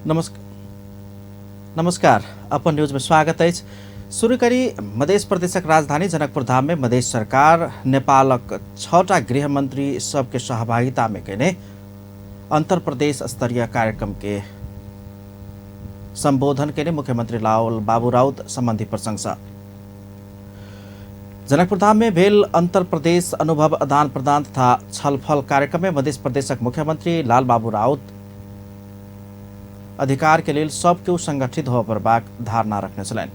नमस्कार, अपन न्यूज में स्वागत अछि। शुरू करी मध्य प्रदेशक राजधानी जनकपुर धाम में मध्य सरकार नेपालक 6टा गृह मंत्री सबके सहभागिता में केने अंतर प्रदेश स्तरीय कार्यक्रम के संबोधन केने मुख्यमंत्री लाल बाबू राउत संबंधी प्रशंसा। जनकपुर धाम में भेल अंतर प्रदेश अनुभव आदान प्रदान तथा छलफल कार्यक्रम में मध्य प्रदेशक मुख्यमंत्री लाल बाबू राउत अधिकार के लेल सब केओ संगठित होबय पड़बाक धारणा रखने छलनि।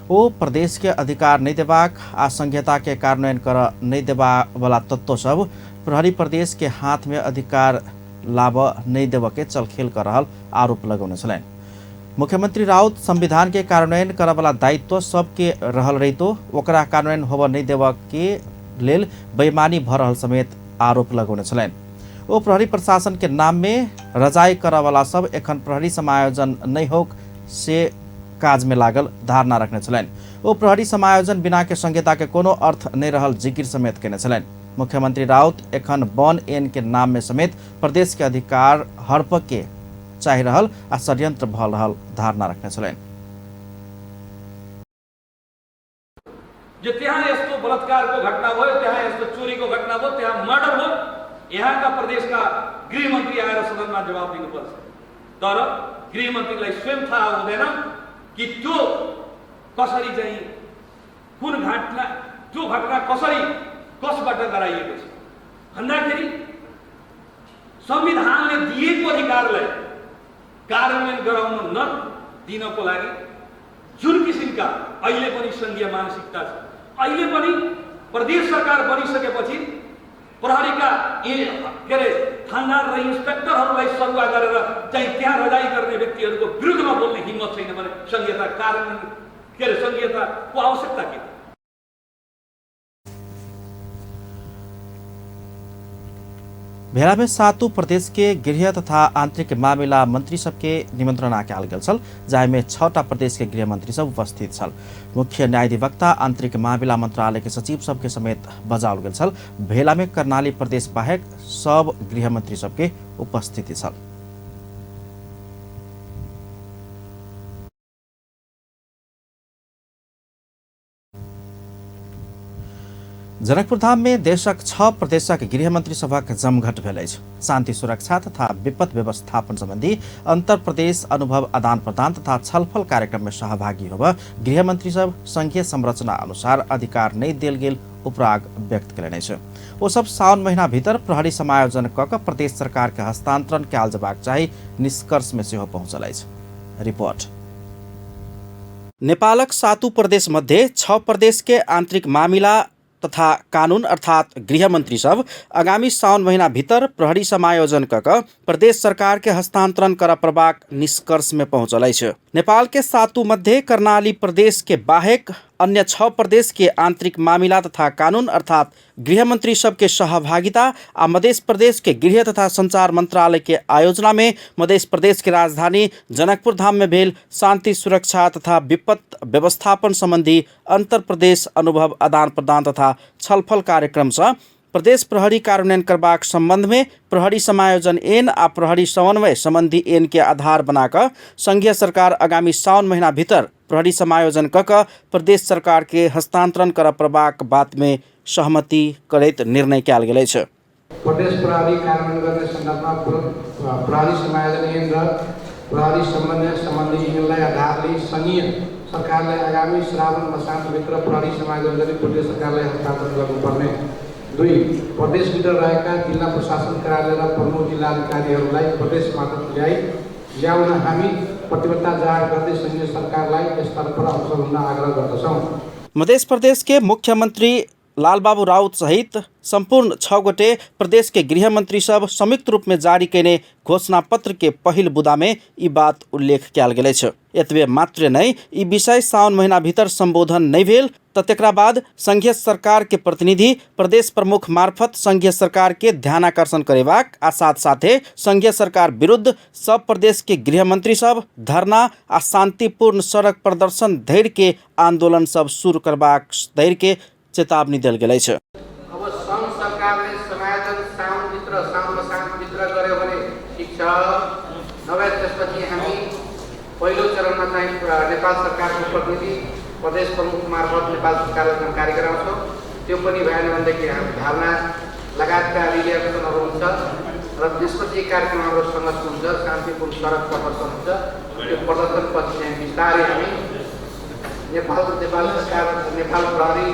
ओ प्रदेश के अधिकार नहीं देबाक आ संघीयता के कार्यान्वयन कर नहीं देबा वाला तत्व सब प्रहरी प्रदेश के हाथ में अधिकार लाभ नहीं देबऽ के चलखेल कर रहल आरोप लगौने छलनि। मुख्यमंत्री राउत संविधान के कार्यान्वयन करऽ वाला दायित्व सबके रहल रहितो ओकरा कार्यान्वयन होबऽ नहीं देबऽ के लेल बेईमानी भऽ रहल समेत आरोप लगौने छलनि। ओ प्रहरी प्रशासन के नाम में रजाई करऽ वाला सब एखन प्रहरी समायोजन नहीं होक से काज में लागल धारणा रखने छलनि। ओ प्रहरी समायोजन बिना के संहिता के कोनो अर्थ नहीं रहल जिकिर समेत केने छलनि। मुख्यमंत्री राउत एखन वन एन के नाम में समेत प्रदेश के अधिकार हड़प के चाहि रहल आ षड्यंत्र भऽ रहल धारणा रखने छलनि। जे त्यहाँ यस्तो बलात्कारको घटना भयो, त्यहाँ यस्तो चोरीको घटना भयो, त्यहाँ मर्डर भयो, यहाँका प्रदेशका गृहमन्त्री आएर सदनमा जवाब दिनुपर्छ। तर गृहमन्त्रीलाई स्वयं थाहा हुँदैन कि त्यो कसरी चाहिँ कुन घटना, त्यो घटना कसरी कसबाट गराइएको छ भन्दाखेरि संविधानले दिएको अधिकारलाई कार्यान्वयन गराउन नदिनको लागि जुन किसिमका अहिले पनि सङ्घीय मानसिकता छ, अहिले पनि प्रदेश सरकार बनिसकेपछि प्रहरीका के अरे थानदार र इन्सपेक्टरहरूलाई सरुवा गरेर चाहिँ त्यहाँ रजाई गर्ने व्यक्तिहरूको विरुद्धमा बोल्ने हिम्मत छैन भने सङ्घीयता कार्यान्वयन के अरे सङ्घीयताको आवश्यकता के? भेला में सातों प्रदेश के गृह तथा आंतरिक मामिला मंत्री सबके निमंत्रणा कयल गेल छल, जाहिमे 6टा प्रदेश के गृह मंत्री सब उपस्थित छल। मुख्य न्यायाधिवक्ता, आंतरिक मामिला मंत्रालय के सचिव सबके समेत बजाओल गेल छल। भेला में कर्णाली प्रदेश बाहेक सब गृह मंत्री सबके उपस्थिति छल। जनकपुर धाम में देशक 6 प्रदेशक गृहमंत्री सभक जमघट भेल अछि। शांति सुरक्षा तथा विपद व्यवस्थापन संबंधी अंतर प्रदेश अनुभव आदान प्रदान तथा छलफल कार्यक्रम में सहभागी होब गृहमंत्री सब संघीय संरचना अनुसार अधिकार नहीं देल गेल उपराग व्यक्त कयलनि अछि। ओ सब साउन महीना भीतर प्रहरी समायोजन कऽ कऽ प्रदेश सरकार के हस्तांतरण कयल जेबाक चाही निष्कर्ष में सेहो पहुंचल अछि। रिपोर्ट। नेपालक सातु प्रदेश मध्ये 6 प्रदेश के आंतरिक मामिला तथा कानून अर्थात गृह मंत्री सब आगामी साउन महीना भीतर प्रहरी समायोजन कऽ कऽ प्रदेश सरकार के हस्तांतरण करऽ पड़बाक निष्कर्ष में पहुंचल अछि। नेपाल के सातु मध्ये कर्णाली प्रदेश के बाहेक अन्य 6 प्रदेश के आंतरिक मामिला तथा कानून अर्थात गृह मंत्री सबके सहभागिता आ मध्य प्रदेश के गृह तथा संचार मंत्रालय के आयोजना में मध्य प्रदेश के राजधानी जनकपुर धाम में भेल शांति सुरक्षा तथा विपत्त व्यवस्थापन संबंधी अंतर प्रदेश अनुभव आदान प्रदान तथा छलफल कार्यक्रम से प्रदेश प्रहरी कार्यान्वयन करबाक संबंध में प्रहरी समायोजन एन आ प्रहरी समन्वय संबंधी एन के आधार बनाकर संघीय सरकार आगामी साउन महीना भीतर प्रहरी समायोजन कऽ कऽ प्रदेश सरकार के हस्तांतरण करऽ पड़बाक बात में सहमति करैत निर्णय कयल गेल अछि। प्रदेश प्रहरी कार्यान्वयन गर्ने सन्दर्भमा प्रहरी समायोजन ऐन र प्रहरी समन्वय सम्बन्धी ऐनलाई आधार लिई सङ्घीय सरकारले आगामी श्रावण मसान्तभित्र प्रहरी समायोजन गरी प्रदेश सरकारलाई हस्तान्तरण गर्नुपर्ने। 2 प्रदेशभित्र रहेका जिल्ला प्रशासन कार्यालय र प्रमुख जिल्ला अधिकारीहरूलाई प्रदेश मार्फत ल्याउन हामी प्रतिबद्धता जाहेर गर्दै सङ्घीय सरकारलाई यसतर्फ अग्रसर हुन आग्रह गर्दछौँ। मध्य प्रदेश के मुख्यमंत्री लालबाबू राउत सहित संपूर्ण 6 गोटे प्रदेश के गृहमंत्री सब संयुक्त रूप में जारी कयने घोषणा पत्र के पहिल बुदा में ई बात उल्लेख कयल गेल अछि। एतबे मात्र नहि, ई विषय साउन महीना भीतर संबोधन नहि भेल त तेकरा बाद संघीय सरकार के प्रतिनिधि प्रदेश प्रमुख मार्फत संघीय सरकार के ध्यानाकर्षण करेबाक आ साथ साथे संघीय सरकार विरुद्ध सब प्रदेश के गृहमंत्री सब धरना आ शांतिपूर्ण सड़क प्रदर्शन धरि के आंदोलन सब शुरू करबाक धरि के चेतावनी देल गेल अछि। अब संघ सरकारले समायोजन साउनभित्र, साउन मसान्तभित्र गर्यो भने ठिक छ, नभए त्यसपछि हामी चरणमा चाहिँ नेपाल सरकारको प्रतिनिधि प्रदेश प्रमुख मार्फत नेपाल सरकारलाई जानकारी गराउँछौँ। त्यो पनि भएन भनेदेखि हामी धरना लगायतका रिले एक्सनहरू हुन्छ र त्यसपछि कार्यक्रम हाम्रो सङ्घर्ष हुन्छ, शान्तिपूर्ण सडक प्रदर्शन हुन्छ। त्यो प्रदर्शनपछि चाहिँ बिस्तारै हामी नेपाल सरकार, नेपाल प्रहरी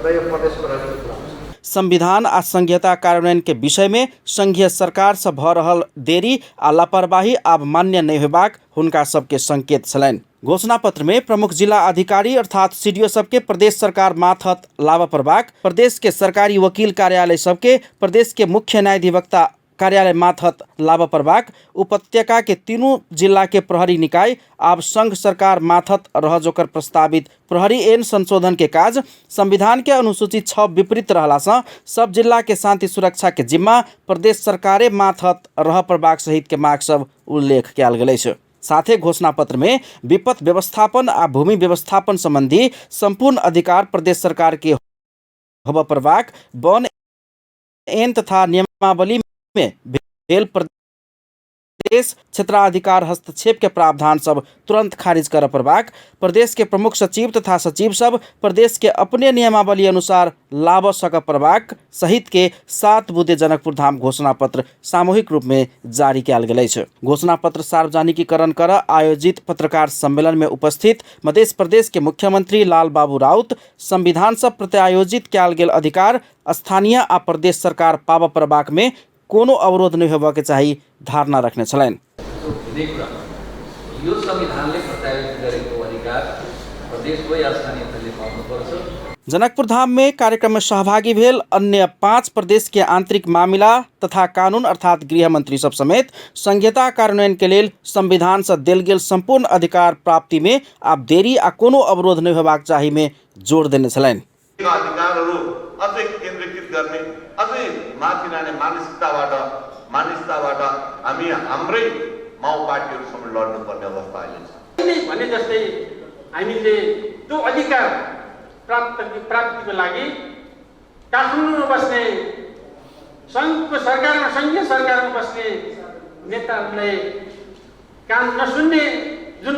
र यो प्रदेश प्रहरीको कुरा हुन्छ। संविधान आ संघीयता कार्यान्वयन के विषय में संघीय सरकार से भ रहल देरी आ लापरवाही आब मान्य नहि होबाक हुनका सबके संकेत छलनि। घोषणा पत्र में प्रमुख जिला अधिकारी अर्थात सीडीओ सबके प्रदेश सरकार माथत लाबऽ पड़बाक, प्रदेश के सरकारी वकील कार्यालय सबके प्रदेश के मुख्य न्यायाधिवक्ता कार्यालय माथत लाबऽ पड़बाक, उपत्यका के तीनू जिला के प्रहरी निकाय आब संघ सरकार माथत रह जोकर प्रस्तावित प्रहरी ऐन संशोधन के काज संविधान के अनुसूची 6 विपरीत रहला सँ सब जिला के शांति सुरक्षा के जिम्मा प्रदेश सरकारे माथत रह पड़बाक सहित के माग सब उल्लेख कयल गेल अछि। साथे घोषणा पत्र में विपद व्यवस्थापन आ भूमि व्यवस्थापन संबंधी संपूर्ण अधिकार प्रदेश सरकार के होबऽ पड़बाक, वन ऐन तथा नियमावली में भेल प्रदेश क्षेत्राधिकार हस्तक्षेप के प्रावधान सब तुरंत खारिज करऽ पड़बाक, प्रदेश के प्रमुख सचिव तथा सचिव सब प्रदेश के अपने नियमावली अनुसार लाबऽ सकऽ पड़बाक सहित के 7 बुँदे जनकपुर धाम घोषणा पत्र सामूहिक रूप में जारी कयल गेल अछि। घोषणा पत्र सार्वजनिकीकरण कर आयोजित पत्रकार सम्मेलन में उपस्थित मध्य प्रदेश के मुख्यमंत्री लाल बाबू राउत संविधान से प्रत्यायोजित कयल गेल अधिकार स्थानीय आ प्रदेश सरकार पाबऽ पड़बाक में कोनो अवरोध नहि होबऽ के चाही धारणा रखने छलनि। यो संविधानले प्रत्यायोजित गरेको अधिकार प्रदेशको या स्थानीय तहले पाउनुपर्छ। जनकपुर धाम में कार्यक्रम में सहभागी भेल अन्य 5 प्रदेश के आंतरिक मामिला तथा कानून अर्थात गृह मंत्री सब समेत संघीयता कार्यान्वयन के लेल संविधान से देल गेल संपूर्ण अधिकार प्राप्ति में आब देरी आ कोनो अवरोध नहि होबाक चाही में जोर देने छलनि। अधिकारहरू अझै केन्द्रीकृत गर्ने, अझै माथि लाने मानसिकताबाट हामी हाम्रै माओ पार्टीहरूसँग लड्नुपर्ने अवस्था अहिले छ। नै भने जस्तै हामीले त्यो अधिकार प्राप्तिको लागि काठमाडौँमा बस्ने सङ्घको सरकारमा, सङ्घीय सरकारमा बस्ने नेताहरूलाई काम नसुन्ने जुन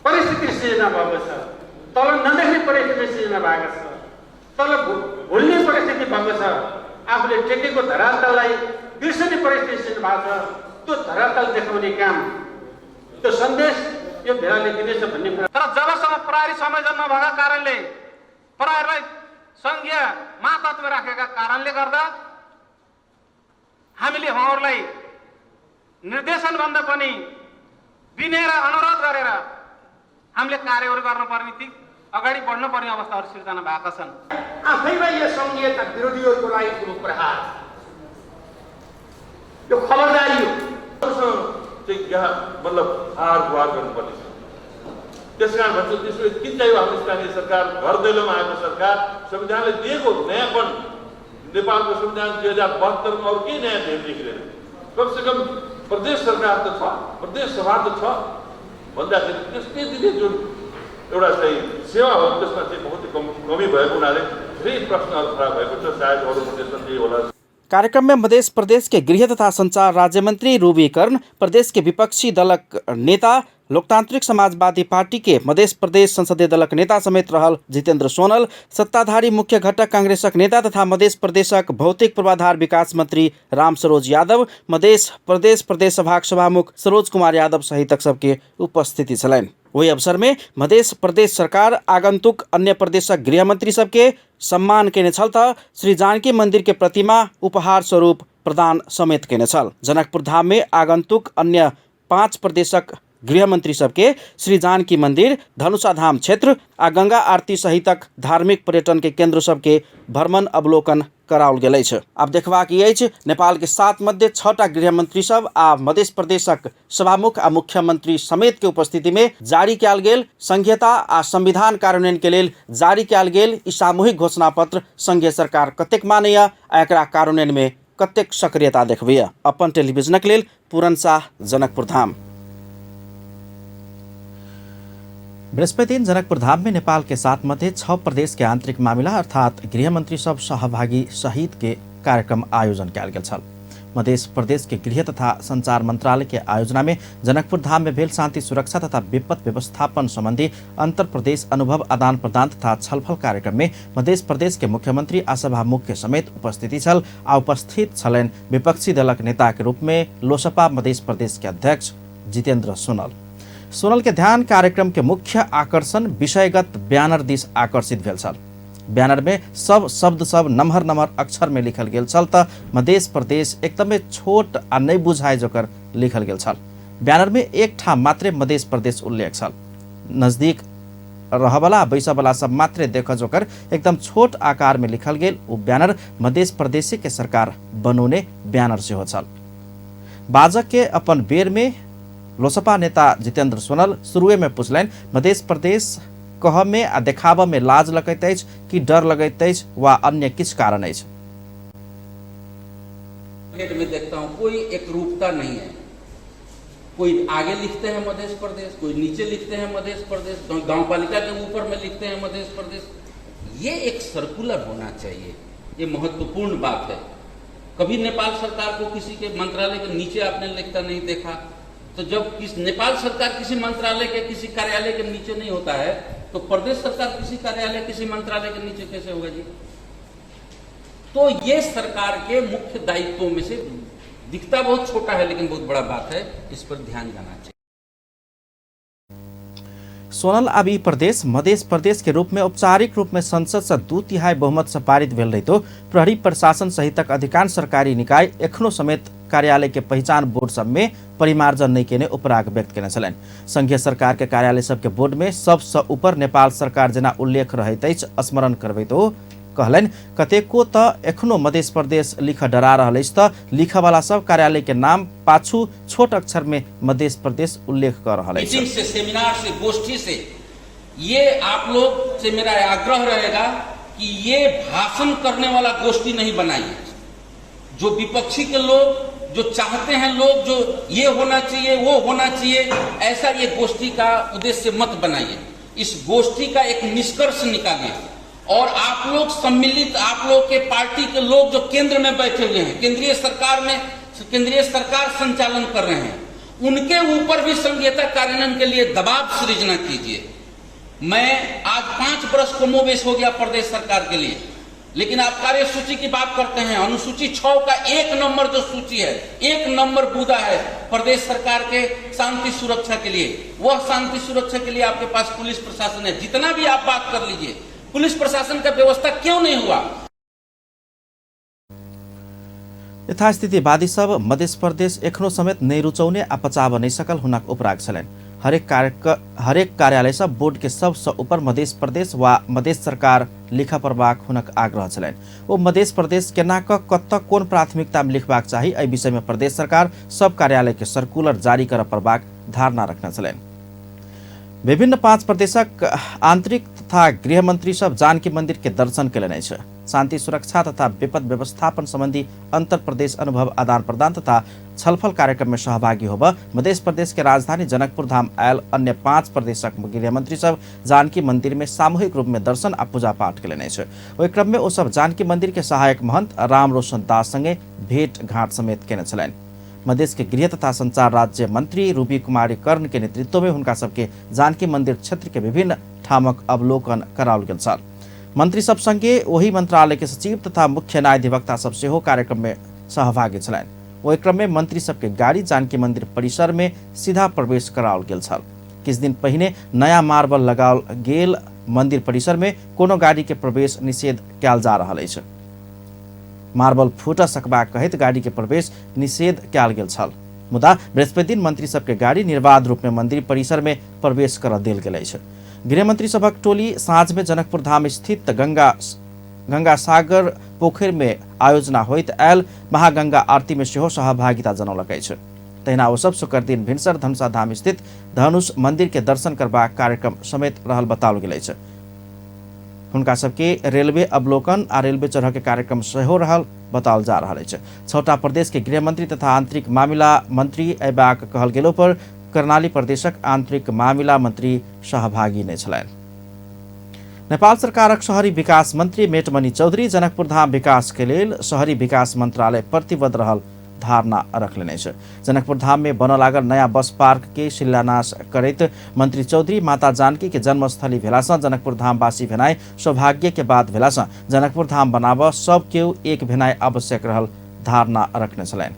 परिस्थिति सिर्जना भएको छ, तल नदेख्ने परिस्थिति सिर्जना भएको छ, तल भुल्ने परिस्थिति भएको छ, आफूले टेकेको धरातललाई बिर्सने परिस्थिति सिर्जना भएको छ, त्यो धरातल देखाउने काम, त्यो सन्देश यो भेलाले दिनेछ भन्ने कुरा। तर जबसम्म प्रहरी समायोजन नभएका कारणले, प्रहरीलाई सङ्घीय मातहतमा राखेका कारणले गर्दा हामीले उहाँहरूलाई निर्देशनभन्दा पनि विनय र अनुरोध गरेर हामीले कार्यहरू गर्नुपर्ने ती अगाडि बढ्नुपर्ने अवस्थाहरू सिर्जना भएका छन्। आफैमा यो सङ्घीयता विरोधीहरूको लागि ठुलो प्रहार, यो खबरदारी हो। चाहिँ यहाँ मतलब हार गुहार गर्नुपर्ने छ। त्यस कारण भन्छु, त्यसो भए किन चाहियो हाम्रो स्थानीय सरकार? घर दैलोमा आएको सरकार, संविधानले दिएको नयाँपन, नेपालको संविधान 2072 अरू केही नयाँ धेरै देखिँदैन। कमसेकम प्रदेश सरकार त छ, प्रदेश सभा त छ भन्दाखेरि त्यसले दिने जुन एउटा चाहिँ सेवा हो त्यसमा चाहिँ बहुतै कमी भएको हुनाले धेरै प्रश्नहरू खडा भएको छ। सायद अरू प्रदेशमा त्यही होला। कार्यक्रम में मध्य प्रदेश के गृह तथा संचार राज्य मंत्री रूबी कर्ण, प्रदेश के विपक्षी दलक नेता लोकतांत्रिक समाजवादी पार्टी के मध्य प्रदेश संसदीय दलक नेता समेत रहल जितेंद्र सोनल, सत्ताधारी मुख्य घटक कांग्रेसक नेता तथा मध्य प्रदेशक भौतिक पूर्वाधार विकास मंत्री राम सरोज यादव, मध्य प्रदेश प्रदेश सभाक सभामुख सरोज कुमार यादव सहितक सबके उपस्थिति छलनि। ओहि अवसर में मध्य प्रदेश सरकार आगंतुक अन्य प्रदेशक गृहमंत्री सबके सम्मान केने छल त श्री जानकी मंदिर के प्रतिमा उपहार स्वरूप प्रदान समेत केने छल। जनकपुर धाम में आगंतुक अन्य 5 प्रदेशक गृहमंत्री सबके श्री जानकी मंदिर, धनुषा धाम क्षेत्र आ गंगा आरती सहितक धार्मिक पर्यटन के केंद्र सबके भ्रमण अवलोकन कराओल गेल अछि। आब देखबाक ई अछि नेपाल के 7 मध्ये 6टा गृहमंत्री सब आ मध्य प्रदेशक सभामुख आ मुख्यमंत्री समेत के उपस्थिति में जारी कयल गेल संघीयता आ संविधान कार्यान्वयन के लेल जारी कयल गेल ई सामूहिक घोषणा पत्र संघीय सरकार कतेक मानैया आ एकरा कार्यान्वयन में कतेक सक्रियता देखबैया। अपन टेलीविजनक लेल पूरन शाह, जनकपुर धाम। बृहस्पति दिन जनकपुर धाम में नेपाल के 7 मध्ये 6 प्रदेश के आंतरिक मामिला अर्थात गृहमंत्री सब सहभागी सहित के कार्यक्रम आयोजन कयल गेल छल। मध्य प्रदेश के गृह तथा संचार मंत्रालय के आयोजना में जनकपुर धाम में भेल शांति सुरक्षा तथा विपद व्यवस्थापन संबंधी अंतर प्रदेश अनुभव आदान प्रदान तथा छलफल कार्यक्रम में मध्य प्रदेश के मुख्यमंत्री आ सभा मुख्य समेत उपस्थिति छल आ उपस्थित छलनि विपक्षी दलक नेता के रूप में लोसपा मध्य प्रदेश के अध्यक्ष जितेंद्र सोनल। सोनल के ध्यान कार्यक्रम के मुख्य आकर्षण विषयगत बैनर दिस आकर्षित भेल छल। बैनर में सब शब्द सब नम्हर नम्हर अक्षर में लिखल गेल छल त मध्य प्रदेश एकदमै छोट आ नहि बुझाए जोकर लिखल गेल छल। बैनर में एक ठाम मात्रै मध्य प्रदेश उल्लेख छल। नजदीक रहबला बैसबला सब मात्रै देख जोकर एकदम छोट आकार में लिखल गेल ओ बैनर मध्य प्रदेश के सरकार बनौने बैनर सेहो छल। बाजक के अपन बेर में लोसपा नेता जितेंद्र सोनल शुरुए में पुछलनि, मध्य प्रदेश कह में आ देखाब में लाज लगैत अछि कि डर लगैत अछि वा अन्य किछु कारण अछि? में देखता हूँ कोई एकरूपता नहीं है। कोई आगे लिखते हैं मध्य प्रदेश, कोई नीचे लिखते हैं मध्य प्रदेश, गांव पालिका के ऊपर में लिखते हैं मध्य प्रदेश। ये एक सर्कुलर होना चाहिए, ये महत्वपूर्ण बात है। कभी नेपाल सरकार को किसी के मंत्रालय के नीचे आपने लिखता नहीं देखा, तो जब किस नेपाल सरकार किसी मंत्रालय के किसी कार्यालय के नीचे नहीं होता है तो प्रदेश सरकार किसी कार्यालय किसी मंत्रालय के नीचे कैसे होगा जी? तो ये सरकार के मुख्य दायित्वों में से दिखता बहुत छोटा है लेकिन बहुत बड़ा बात है, इस पर ध्यान जाना चाहिए। सोनल अब ई प्रदेश मध्य प्रदेश के रूप में औपचारिक रूप में संसद से 2/3 बहुमत से पारित भेल रहितो प्रहरी प्रशासन सहितक अधिकांश सरकारी निकाय एखनो समेत कार्यालय के पहिचान बोर्ड सब में परिमार्जन नहीं केने उपराग व्यक्त केने छलनि। संघीय सरकार के कार्यालय सबके बोर्ड में सबसँ ऊपर नेपाल सरकार जेना उल्लेख रहैत अछि स्मरण करबैत ओ कहलनि, कतेको त एखनो मध्य प्रदेश लिख डरा रहल अछि त लिखऽवला सब कार्यालय के नाम पाछू छोट अक्षर में मध्य प्रदेश उल्लेख कर रहल अछि। मीटिंग से, सेमिनार से, गोष्ठी से ये आप लोग से मेरा आग्रह रहेगा कि ये भाषण करने वाला गोष्ठी नहीं बनाइए। जो विपक्षी के लोग जो चाहते हैं, लोग जो ये होना चाहिए वो होना चाहिए, ऐसा ये गोष्ठी का उद्देश्य मत बनाइए। इस गोष्ठी का एक निष्कर्ष निकालिए और आप लोग सम्मिलित, आप लोग के पार्टी के लोग जो केंद्र में बैठे हुए हैं, केंद्रीय सरकार में केंद्रीय सरकार संचालन कर रहे हैं, उनके ऊपर भी संघीयता कार्यान्वयन के लिए दबाव सृजना कीजिए। मैं आज 5 वर्ष कमोबेश हो गया प्रदेश सरकार के लिए, लेकिन आप कार्यसूची की बात करते हैं। अनुसूची 6 का 1 नंबर जो सूची है, 1 नंबर बूदा है प्रदेश सरकार के शांति सुरक्षा के लिए। वह शांति सुरक्षा के लिए आपके पास पुलिस प्रशासन है। जितना भी आप बात कर लीजिए, पुलिस प्रशासन का व्यवस्था क्यों नहीं हुआ? यथास्थितिवादी सब मध्य प्रदेश एखनो समेत नहीं रुचौने आ पचाब नहीं सकल हुनक उपराग छलनि। हरेक कार्यालय सब बोर्ड के सबसँ ऊपर मध्य प्रदेश वा मध्य सरकार लिखऽ पड़बाक हुनक आग्रह छलनि। ओ मध्य प्रदेश केना कऽ कतऽ कोन प्राथमिकता में लिखबाक चाही एहि विषय में प्रदेश सरकार सब कार्यालय के सर्कुलर जारी करऽ पड़बाक धारणा रखने छलनि। विभिन्न 5 प्रदेशक आंतरिक तथा गृह मंत्री सब जानकी मंदिर के दर्शन केलनि अछि। शांति सुरक्षा तथा विपद व्यवस्थापन संबंधी अंतर प्रदेश अनुभव आदान प्रदान तथा छलफल कार्यक्रम में सहभागी होब मध्य प्रदेश के राजधानी जनकपुर धाम आयल अन्य 5 प्रदेशक गृहमंत्री सब जानकी मंदिर में सामूहिक रूप में दर्शन आ पूजा पाठ केलनि अछि। ओहि क्रम में ओ सब जानकी मंदिर के सहायक महंत राम रोशन दास संगे भेंट घाट समेत केने छलनि। मधेश के गृह तथा संचार राज्य मंत्री रूबी कुमारी कर्ण के नेतृत्व में हुनका सबके जानकी मंदिर क्षेत्र के विभिन्न ठामक अवलोकन कराओल गेल छल। मंत्री सब संगे ओही मंत्रालय के सचिव तथा मुख्य न्यायाधिवक्ता सब सेहो कार्यक्रम में सहभागी छलनि। ओहि क्रम में मंत्री सबके गाड़ी जानकी मंदिर परिसर में सीधा प्रवेश कराओल गेल छल। किछु दिन पहिने नया मार्बल लगाओल गेल मंदिर परिसर में कोनो गाड़ी के प्रवेश निषेध कयल जा रहल अछि। मार्बल फूट सकबाक कहैत गाड़ी के प्रवेश निषेध कयल गेल छल, मुदा बृहस्पति दिन मंत्री सबके गाड़ी निर्बाध रूप में मंदिर परिसर में प्रवेश कर देल गेल अछि। गृहमंत्री सभक टोली साँझ में जनकपुर धाम स्थित गंगा सागर पोखरि में आयोजना होइत आयल महागंगा आरती में सेहो सहभागिता जनौलक अछि। तहिना ओ सब शुक्र दिन भिनसर धनुषा धाम स्थित धनुष मंदिर के दर्शन करबाक कार्यक्रम समेत रहल बताओल गेल अछि। हुनका सबके रेलवे अवलोकन आ रेलवे चढ़ के कार्यक्रम सेहो रहल बताओल जा रहल अछि। 6टा प्रदेश के गृहमंत्री तथा आंतरिक मामिला मंत्री अयबाक कहल गेलो पर कर्णाली प्रदेशक आंतरिक मामिला मंत्री सहभागी नहि छलनि। नेपाल सरकारक शहरी विकास मंत्री मेटमणि चौधरी जनकपुर धाम विकास के लेल शहरी विकास मंत्रालय प्रतिबद्ध रहल धारणा रखलनि अछि। जनकपुर धाम में बनऽ लागल नया बस पार्क के शिलान्यास करैत मंत्री चौधरी माता जानकी के जन्मस्थली भेलासँ जनकपुर धामवासी भेनाइ सौभाग्य के बात भेलासँ जनकपुर धाम बनाबऽ सब केओ एक भेनाइ आवश्यक रहल धारणा रखने छलनि।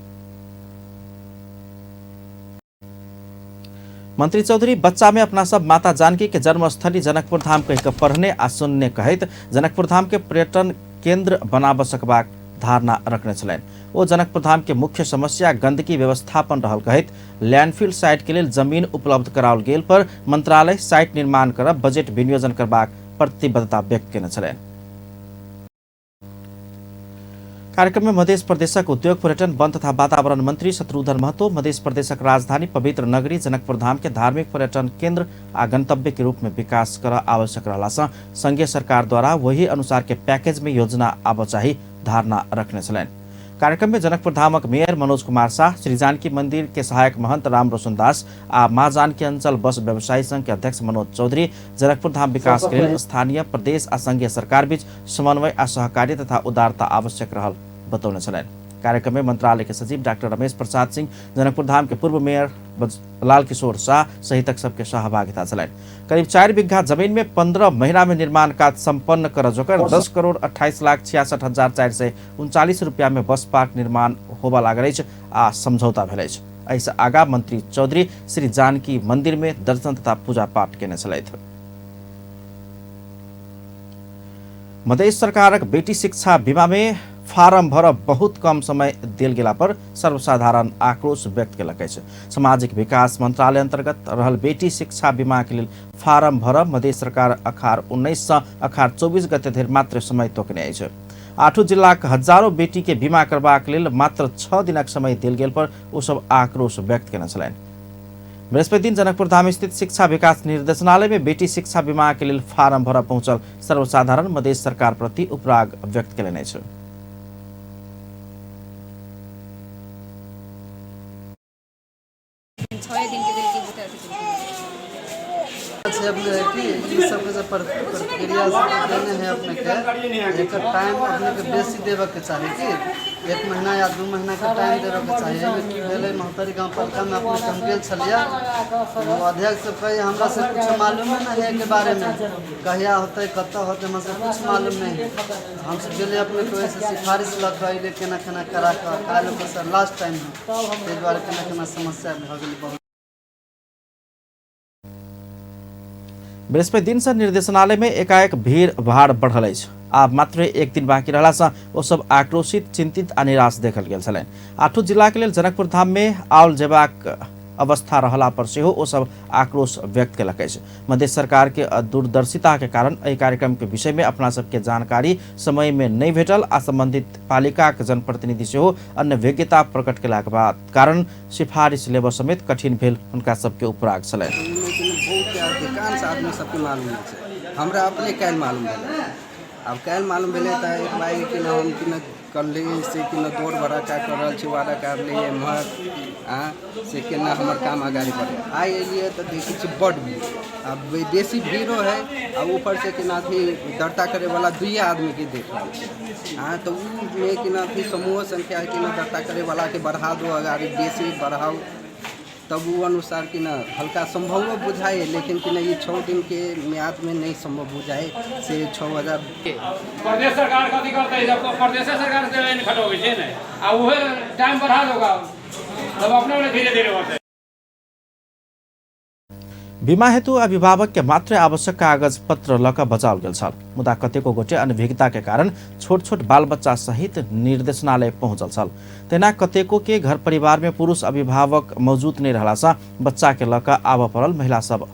मंत्री चौधरी बच्चा में अपना सब माता जानकी के जन्मस्थली जनकपुर धाम कहि कऽ पढ़ने आ सुनने कहैत जनकपुर धाम के पर्यटन केंद्र बनाबऽ सकबाक धारणा रखने छलनि। ओ जनकपुर धाम के मुख्य समस्या गंदगी व्यवस्थापन रहल कहैत लैंडफिल साइट के लेल जमीन उपलब्ध कराओल गेल पर मंत्रालय साइट निर्माण करब बजट विनियोजन करबाक प्रतिबद्धता व्यक्त केने छलनि। कार्यक्रम में मध्य प्रदेशक उद्योग पर्यटन वन तथा वातावरण मंत्री शत्रुघ्न महतो मध्य प्रदेशक राजधानी पवित्र नगरी जनकपुर धाम के धार्मिक पर्यटन केंद्र आ गंतव्य के रूप में विकास कर आवश्यक रहला सँ संघीय सरकार द्वारा वही अनुसार के पैकेज में योजना आबऽ चाही धारणा रखने छलनि। कार्यक्रम में जनकपुर धामक मेयर मनोज कुमार शाह, श्री जानकी मंदिर के सहायक महंत राम रोशन दास आ मां जानकी अंचल बस व्यवसायी संघ के अध्यक्ष मनोज चौधरी जनकपुर धाम विकास के लेल स्थानीय प्रदेश आ संघीय सरकार बीच समन्वय आ सहकार्य तथा उदारता आवश्यक रहल बतौने छलनि। कार्यक्रम में मंत्रालय के सचिव डॉक्टर रमेश प्रसाद सिंह, जनकपुर धाम के पूर्व मेयर लाल किशोर शाह सहितक सबके सहभागिता छलनि। करीब 4 बीघा जमीन में 15 महीना में निर्माण कार्य संपन्न कर जोकर 10,28,66,439 रुपया में बस पार्क निर्माण होबऽ लागल अछि आ समझौता भेल अछि। एहिसँ आगा मंत्री चौधरी श्री जानकी मंदिर में दर्शन तथा पूजा पाठ केने छलथि। मधेश सरकारक बेटी शिक्षा बीमा में फारम भर बहुत कम समय देल गेला पर सर्वसाधारण आक्रोश व्यक्त केलक अछि। सामाजिक विकास मंत्रालय अंतर्गत रहल बेटी शिक्षा बीमा के लेल फारम भर मधेश सरकार अखार 19 सँ अखार 24 गते धरि मात्र समय तोकने अछि। 8 जिलाक हजारों बेटी के बीमा करबाक लेल मात्र 6 दिनक समय देल गेल पर ओ सब आक्रोश व्यक्त केने छलनि। बृहस्पति दिन जनकपुर धाम स्थित शिक्षा विकास निर्देशनालय में बेटी शिक्षा बीमा के लेल फारम भर पहुंचल सर्वसाधारण मधेश सरकार प्रति उपराग व्यक्त केलनि अछि। प्रतिक्रिया देने है अपने के एकर टाइम अपने के बेसी देवे के चाही कि 1 महीना या 2 महीना के टाइम देवे के चाही। एहिमे की भेलै महोत्तरी गाँव पालिका में अपने के हम गेल छलियै, अध्यक्ष सब कही हमरा से कुछ मालूम नहीं है के बारे में, कहिया होतै कतऽ होतै हमरा सब कुछ मालूम नहीं है। हमसब गेलियै अपने के ओहिसँ सिफारिश लऽ कऽ अयलियै केना केना करा कऽ, काल्हि सर लास्ट टाइम है, ताहि दुआरे केना केना समस्या भऽ गेलै बहुत। बृहस्पति दिन से निर्देशनालय में एकाएक भीड़ भाड़ बढ़ल अछि। आब मात्र 1 दिन बाकी रहला सँ ओ सब आक्रोशित, चिंतित आ निराश देखल गेल छलनि। 8 जिला के लेल जनकपुर धाम में आओल जेबाक अवस्था रहला पर सेहो ओ सब आक्रोश व्यक्त केलक अछि। मध्य सरकार के अदूरदर्शिता के कारण एहि कार्यक्रम के विषय में अपना सबके जानकारी समय में नहीं भेटल आ संबंधित पालिका के जनप्रतिनिधि सेहो अनभिज्ञता प्रकट केलाक बाद कारण सिफारिश लेबऽ समेत कठिन भेल हुनका सबके उपराग छलनि। बहुत अधिकांश आदमी सबके मालूम नहि छै, हमरा अपने काल्हि मालूम भेलै। आब काल्हि मालूम भेलै तऽ एक बार कि न हम कि न करली से कि न दौड़ बड़ा का कर रहल छी, वादा कर ली एम्हर से केना हमर काम अगाड़ी बढ़े। आइ एलियै तऽ देखै छी बड्ड भीड़, आब बेसी भीड़ो है आ ऊपर से केना अथी दर्ता करैवला 2 आदमीके देख रहल छी। तऽ ओमे केना अथी समूह संख्या केना दर्ता करैवलाके बढ़ा दो, अगाड़ी बेसी बढ़ाउ तब ओ अनुसार कि न हल्का संभवो बुझाइ, लेकिन कि न ई 6 दिन के म्याद में नहीं संभव बुझाइ से 6000 प्रदेश सरकार कथी करतै, जब प्रदेश सरकार से लाइन खटबै छै ने आ उहे टाइम बढ़ा दोगा तब अपने धीरे धीरे होतै। बीमा हेतु अभिभावक के मात्र आवश्यक कागज पत्र लऽ कऽ बचाओल गेल छल, मुदा कतेको गोटे अनभिज्ञता के कारण छोट छोट बाल बच्चा सहित निर्देशनालय पहुंचल छल। तेना कतेको के घर परिवार में पुरुष अभिभावक मौजूद नहीं रहला सँ बच्चा के लऽ कऽ आबऽ पड़ल महिला सब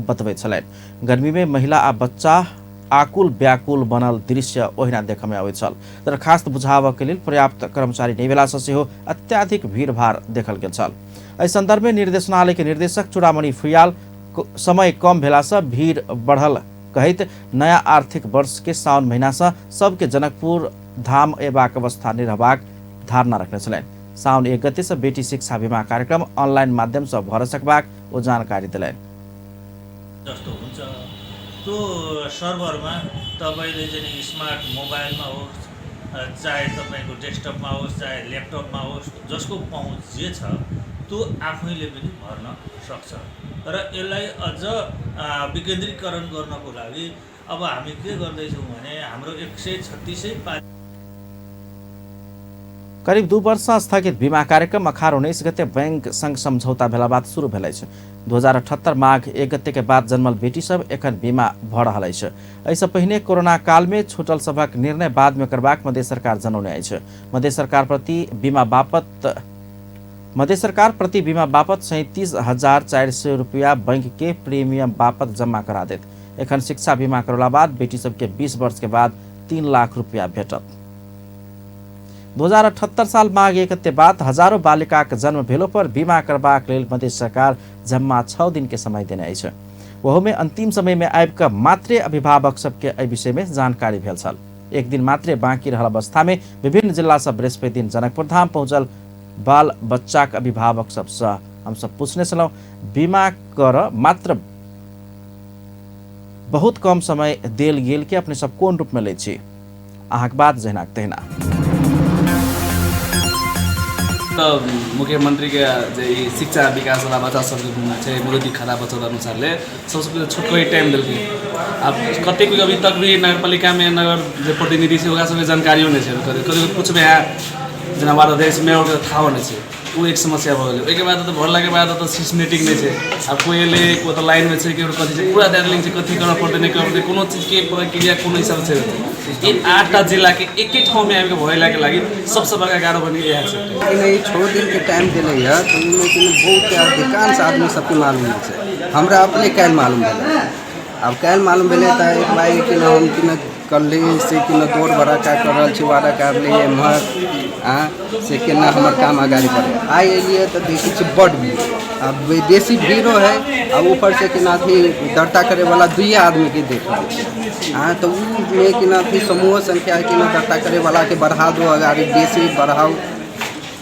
बतबैत छलनि। गर्मी में महिला आ बच्चा आकुल व्याकुल बनल दृश्य ओहिना देखऽ में अबैत छल। दरखास्त बुझाबऽ के लेल पर्याप्त कर्मचारी नहि भेला सँ सेहो अत्याधिक भीड़भाड़ देखल गेल छल। एहि संदर्भ में निर्देशनालय के निर्देशक चूड़ामणि फुयाल समय कम भेला सँ भीड़ बढ़ल कहैत नया आर्थिक वर्ष के साउन महीना सँ सबके जनकपुर धाम अयबाक अवस्था नहि रहबाक धारणा रखने छलनि। साउन 1 गते सँ बेटी शिक्षा बीमा कार्यक्रम ऑनलाइन माध्यम सँ भर सकबाक ओ जानकारी देलनि। जस्तो हुन्छ त्यो सर्भरमा तपाईँले चाहिँ स्मार्ट मोबाइलमा होस् चाहे तपाईँको डेस्कटपमा होस् चाहे ल्यापटपमा होस्, जसको पहुँच जे छ त्यो आफैले पनि भर्न सक्छ। र यसलाई अझ विकेन्द्रीकरण गर्नको लागि अब हामी के गर्दैछौँ भने हाम्रो 136 करीब 2 वर्ष स्थगित बीमा कार्यक्रम अखार 19 गते बैंक संग समझौता भेला बाद शुरू भेल अछि। 2078 माघ 1 गते के बाद जन्मल बेटी सब एखन बीमा भऽ रहल अछि। एहिसँ पहिने कोरोना काल में छूटल सभक निर्णय बाद में करबाक मध्य सरकार जनौने अछि। मध्य सरकार प्रति बीमा बापत 37,400 रुपया बैंक के प्रीमियम बापत जमा करा देत। एखन शिक्षा बीमा करौला बाद बेटी सबके 20 वर्ष के बाद 3 लाख रुपया भेटत। 2078 साल माघ 1 गते बाद हजारों बालिका के जन्म भेलो पर बीमा करबाक लेल मध्य सरकार जम्मा 6 दिन के समय देने अछि। ओहोमे अंतिम समय में आबि कऽ मात्रे अभिभावक सबके एहि विषय में जानकारी भेल छल। एक दिन मात्रे बाँकी रहल अवस्था में विभिन्न जिला सब बृहस्पति दिन जनकपुर धाम पहुँचल बाल बच्चाक अभिभावक सबसँ हमसब पूछने छलहुँ बीमा कर मात्र बहुत कम समय देल गेल के अपने सब कोन रूप में लै छी। अहाँके बात जहिना तहिना। तऽ मुख्यमंत्री के जे ई शिक्षा विकास वाला बच्चा सबके घुमना छै मुदती खाता बचत अनुसारले सबसँ पहिले छोटको टाइम देलकै। आब कतेक अभी तक भी नगरपालिकामे नगर जे प्रतिनिधि छै ओकरा सबके जानकारियो नहि छै। कते पूछबै अहाँ जेना वार्ड अध्यक्ष मेयरके थाहो नहि छै, ओ एक समस्या भऽ गेलै। ओहिके बाद तऽ भरलाके बाद तऽ सिस्टमेटिक नहि छै। आब कोइ एलै कोइ तऽ लाइनमे छै केकरो कथी छै पूरा दार्जिलिंग छै कथी करऽ पड़तै नहि करऽ पड़तै कोनो चीजके प्रक्रिया कोनो हिसाबसँ छै। ई 8टा जिलाके एके ठाममे आबिके भरेलाके लागि सबसँ बड़का गाह्रो बनी इएह छै। ई 6 दिनके टाइम देलै हँ तऽ ओहिमे कि बहुत अधिकांश आदमी सबके मालूम नहि छै। हमरा अपने काल्हि मालूम भेलै। आब काल्हि मालूम भेलै तऽ एक बार कि हम कि ने करली से कि ने दौड़ बड़ा का कर रहल छी वादा करली एम्हर से केना हमर काम अगाडि बढ़े। आइ एलियै तऽ देखै छी बड्ड भीड़, आब बेसी भीड़ो है आ ऊपर से केना अथी दर्ता करैवला 2 आदमीके देख रहल छी। तऽ ओमे केना अथी समूह संख्या केना दर्ता करैवलाके बढ़ा दो अगाडि बेसी बढ़ाउ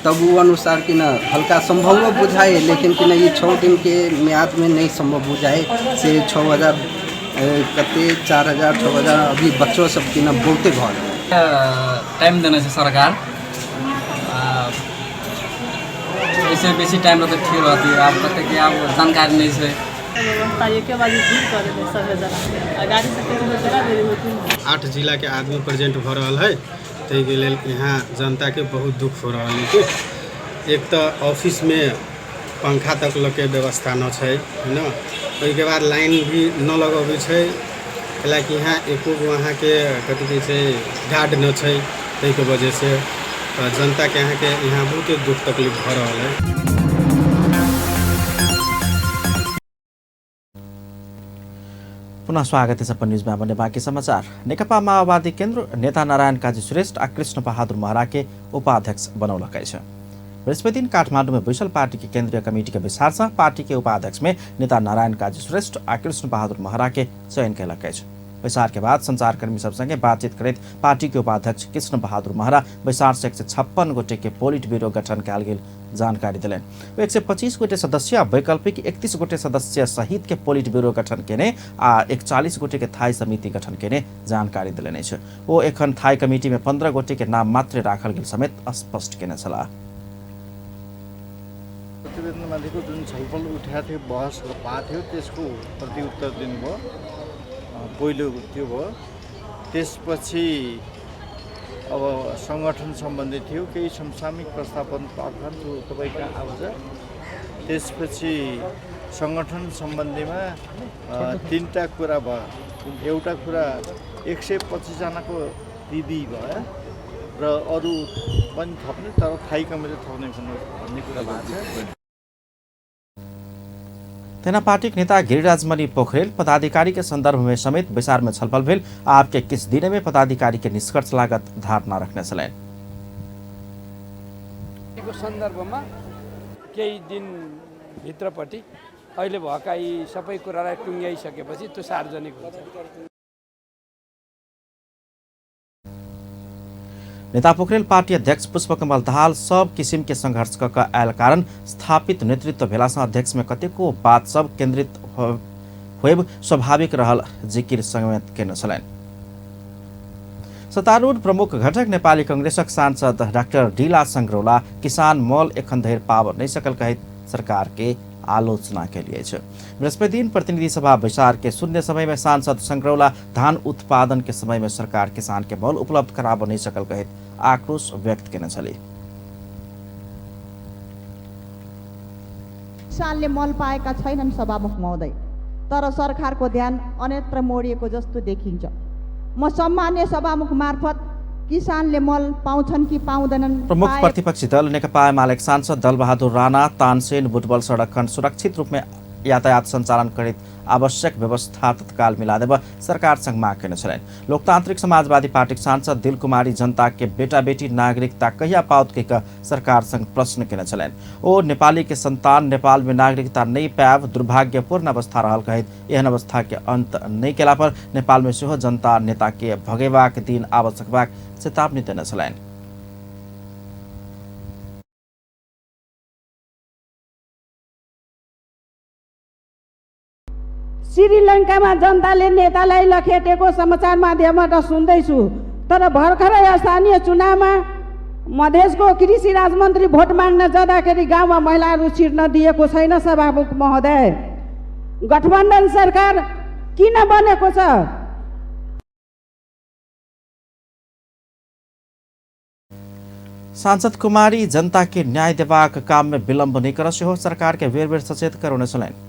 तब ओ अनुसार कि न हल्का सम्भवो बुझाइ, लेकिन कि नहि ई 6 दिनके म्यादमे नहि सम्भव बुझाइ से 6,000 कते 4,000 6,000 अभी बच्चो सब कि न बहुते भऽ गेलै। टाइम देने छै सरकार, ऐसे बेसी टाइम रहतै ठीक रहतै। आब कतेक आब जानकारी नहि छै। 8 जिलाके आदमी प्रेजेंट भऽ रहल है, ताहिके लेल यहाँ जनताके बहुत दुख हो रहल है। कि एक तऽ ऑफिसमे पंखा तक लऽके व्यवस्था न छै है न, ओहिके बाद लाइन भी न लगबै छै, कैलाकि यहाँ एको गो अहाँके कथी कहै छै गार्ड न छै, ताहिके वजहसँ तऽ जनताके अहाँके यहाँ बहुते दुख तकलीफ भऽ रहल है। पुनः स्वागत है अपन न्यूज में बने बाकी समाचार। नेकपा माओवादी केन्द्र नेता नारायण काजी श्रेष्ठ आ कृष्ण बहादुर महरा के उपाध्यक्ष बनौलक अछि। बृहस्पति दिन काठमांडू में बैसल पार्टी के केंद्रीय कमिटी के बैसार से पार्टी के उपाध्यक्ष में नेता नारायण काजी श्रेष्ठ आ कृष्ण बहादुर महरा के चयन कयलक अछि। बैसार के बाद संचारकर्मी सब संगे बातचीत करैत पार्टी के उपाध्यक्ष कृष्ण बहादुर महरा बैसार से 156 गोटे के पोलिट ब्यूरो गठन कयल गेल जानकारी देलनि। 125 गोटे सदस्य आ वैकल्पिक 31 गोटे सदस्य सहित के पोलिट ब्यूरो गठन केने आ 41 गोटे के थाई समिति गठन केने जानकारी देलनि अछि। ओ एखन थाई कमिटी में 15 गोटे के नाम मात्र राखल गेल समेत स्पष्ट केने छलाह। प्रतिवेदनमाथिको जुन छलफल उठाएको थियो, बहस भएको थियो, त्यसको प्रत्युत्तर दिनुभयो। पहिलो त्यो भयो। त्यसपछि अब सङ्गठन सम्बन्धी थियो, केही समसामयिक प्रस्ताव पनि त्यो तपाईँको आउँछ। त्यसपछि सङ्गठन सम्बन्धीमा 3टा कुरा भयो। एउटा कुरा 125 जनाको दिदी भयो र अरू पनि थप्ने, तर थाई कमिटी थप्ने भन्ने कुरा भएको छ। तेना पार्टीक नेता गिरिराजमणि पोखरेल पदाधिकारी के संदर्भ में समेत बैसार में छलफल भेल। आपके किछ दिन में पदाधिकारी के निष्कर्ष लागत धारणा रखने छलनि। सन्दर्भमा केही दिन भित्रपट्टि अहिले भएका यी सबै कुरालाई टुङ्ग्याइसकेपछि त्यो सार्वजनिक हुन्छ। नेता पोखरेल पार्टी अध्यक्ष पुष्पकमल दाहाल सब किसिम के संघर्ष क आयल कारण स्थापित नेतृत्व भेलासँ अध्यक्ष में कतेको बात सब केंद्रित होएब स्वाभाविक रहल जिकिर समेत केने छलनि। सत्तारूढ़ प्रमुख घटक नेपाली कांग्रेसक सांसद डाक्टर ढिला संग्रौला किसान मल एखन धरि पाब नहि सकल कहैत सरकार के आलोचना केलिए अछि। बृहस्पति दिन प्रतिनिधि सभा बैसार के शून्य समय में सांसद संग्रौला धान उत्पादन के समय में सरकार किसान के मल उपलब्ध कराब नहि सकल कहैत आक्रोश व्यक्त केने छली। किसानले मल पाएका छैनन् सभामुख महोदय, तर सरकारको ध्यान अन्यत्र मोडिएको जस्तो देखिन्छ। म सम्मान्य सभामुख मार्फत किसानले मल पाउँछन् कि पाउँदैनन्? प्रमुख प्रतिपक्षी दल नेकपा एमाले सांसद दलबहादुर राणा तानसेन बुटबल सडक खण्ड सुरक्षित रूपमा यातायात सञ्चालन करैत आवश्यक व्यवस्था तत्काल मिला देब सरकारसँग माग केने छलनि। लोकतान्त्रिक समाजवादी पार्टीक सांसद दिलकुमारी जनता के बेटा बेटी नागरिकता कहिया पाओत के सरकारसँग प्रश्न केने छलनि। ओ नेपाली के संतान नेपाल में नागरिकता नहि पायब दुर्भाग्यपूर्ण अवस्था रहल कहैत एहन अवस्था के अंत नहि केला पर नेपाल में सेहो जनता नेता के भगेबाक दिन आबि सकबाक चेतावनी देने छलनि। श्रीलङ्कामा जनताले नेतालाई लखेटेको समाचार माध्यमबाट सुन्दैछु, तर भर्खरै स्थानीय चुनावमा मधेसको कृषि राजमन्त्री भोट माग्न जाँदाखेरि गाउँमा महिलाहरू छिर्न दिएको छैन। सभामुख महोदय, गठबन्धन सरकार किन बनेको छ? सांसद कुमारी जनता के न्याय देबाक काम में विलम्ब नहि कर सेहो सरकार के बेर बेर सचेत करौने छलनि।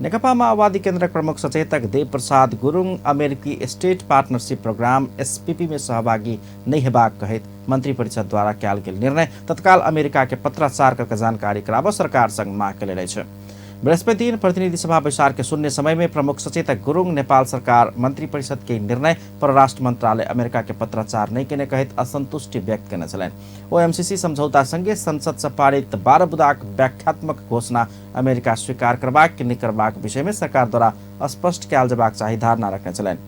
नेकपा माओवादी केन्द्रक प्रमुख सचेतक देवप्रसाद गुरुङ अमेरिकी स्टेट पार्टनरशिप प्रोग्राम एसपीपी में सहभागी नहि हेबाक कहैत मंत्री परिषद द्वारा कयल गेल निर्णय तत्काल अमेरिका के पत्राचार करके जानकारी कराब सरकार संग माग केने अछि। बृहस्पति दिन प्रतिनिधि सभा बैसार के शून्य समय में प्रमुख सचेतक गुरुङ नेपाल सरकार मंत्री परिषद के निर्णय परराष्ट्र मंत्रालय अमेरिका के पत्राचार नहि केने कहैत असंतुष्टि व्यक्त केने छलनि। ओ एमसीसी समझौता संगे संसद से पारित 12 बुदाक व्याख्यात्मक घोषणा अमेरिका स्वीकार करबाक कि नहि करबाक विषय में सरकार द्वारा स्पष्ट कयल जेबाक चाही धारणा रखने छलनि।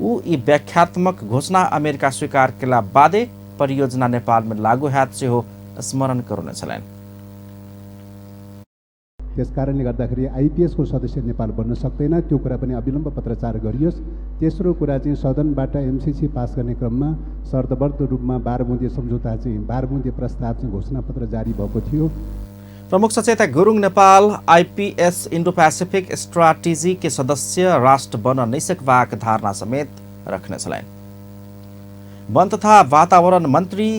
ओ ई व्याख्यात्मक घोषणा अमेरिका स्वीकार केला बादे परियोजना नेपाल में लागू हैत सेहो स्मरण करौने छलनि। त्यस कारणले गर्दाखेरि आइपिएसको सदस्य नेपाल बन्न सक्दैन, त्यो कुरा पनि अविलम्ब पत्राचार गरियोस्। तेस्रो कुरा चाहिँ सदनबाट एमसिसी पास गर्ने क्रममा शर्तबद्ध रूपमा 12 बुँदे सम्झौता चाहिँ 12 बुँदे प्रस्ताव चाहिँ घोषणापत्र जारी भएको थियो। प्रमुख सचेतक Gurung Nepal IPS Indo Pacific strategy के सदस्य राष्ट्र बन्न नहि सकबाक धारणा समेत रखने छलनि। वन तथा वातावरण मन्त्री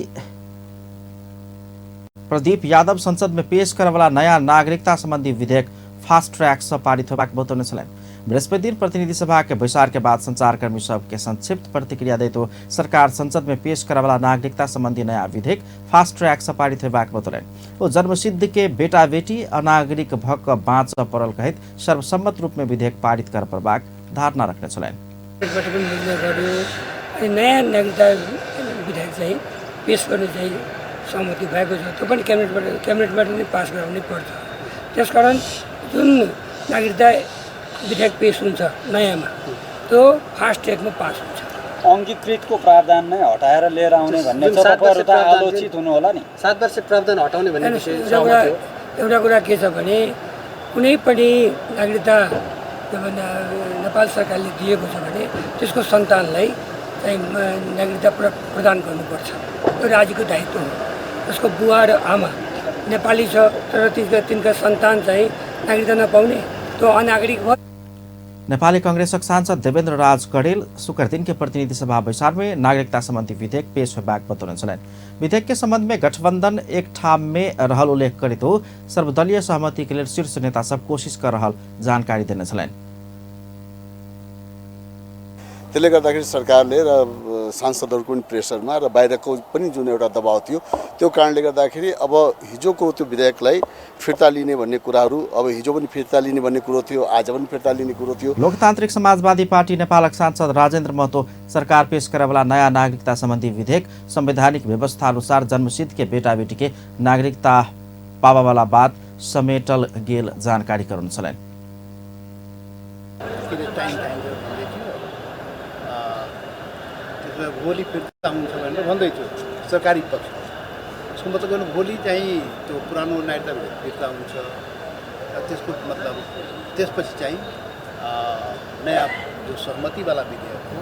प्रदीप यादव संसद में पेश करवाला नयाँ नागरिकता संबंधी विधेयक फास्ट ट्रैक से पारित होबाक बतौने छलनि। बृहस्पति दिन प्रतिनिधि सभा के बैसार के बाद संचारकर्मी सबके संक्षिप्त प्रतिक्रिया दैत सरकार संसद में पेश करवाला नागरिकता संबंधी नयाँ विधेयक फास्ट ट्रैक से पारित होबाक बतौलनि। ओ जन्मसिद्ध के बेटा बेटी अनागरिक भक बाँच पड़ल कहैत सर्वसम्मत रूप में विधेयक पारित कर पड़बाक धारणा रखने छलनि। नयाँ नागरिकता विधेयक चाहिँ पेश गर्ने चाहिँ सहमति भएको छ, त्यो पनि क्याबिनेटबाट नै पास गराउनै पर्छ। त्यसकारण जुन नागरिकता विधेयक पेश हुन्छ नयाँमा त्यो फास्ट ट्र्याकमा पास हुन्छ। अङ्गीकृतको प्रावधान नै हटाएर लिएर आउने भन्ने छ, तपाईँहरू त आलोचित हुनु होला नि। 7 वर्ष प्रावधान हटाउने भन्ने विषय एउटा कुरा के छ भने कुनै पनि नागरिकता नेपाल सरकारले दिएको छ भने त्यसको सन्तानलाई चाहिँ नागरिकता प्रदान गर्नुपर्छ, त्यो राज्यको दायित्व हो। उसको बुवा र आमा नेपाली छ तर तिनका सन्तान चाहिँ नागरिकता नपाउने त्यो अनागरिक भयो। नेपाली कांग्रेसक सांसद देवेन्द्र राज कडेल शुक्र दिन के प्रतिनिधि सभा बैसार में नागरिकता संबंधी विधेयक पेश होबाक बतौने छलनि। विधेयक के संबंध में गठबंधन एक ठाम में रहल उल्लेख करैत सर्वदलीय सहमति के लेल शीर्ष नेता सब कोशिश कर रहल जानकारी देने छलनि। त्यसले गर्दाखेरि सरकारले र सांसदहरूको पनि प्रेसरमा र बाहिरको पनि जुन एउटा दबाव थियो त्यो कारणले गर्दाखेरि अब हिजोको त्यो विधेयकलाई फिर्ता लिने भन्ने कुराहरू, अब हिजो पनि फिर्ता लिने भन्ने कुरो थियो, आज पनि फिर्ता लिने कुरो थियो। लोकतान्त्रिक समाजवादी पार्टी नेपालक सांसद राजेन्द्र महतो सरकार पेश करवाला नयाँ नागरिकता सम्बन्धी विधेयक संवैधानिक व्यवस्था अनुसार जन्मसिद्ध के बेटा बेटी के नागरिकता पावावाला बात समेटल गेल जानकारी गराउन छलनि। भोलि फिर्ता हुन्छ भनेर भन्दै थियो सरकारी पक्ष। यसको मतलब गर्नु भोलि चाहिँ त्यो पुरानो नागरिकता फिर्ता हुन्छ, त्यसको मतलब त्यसपछि चाहिँ नयाँ जो सहमतिवाला विधेयक हो।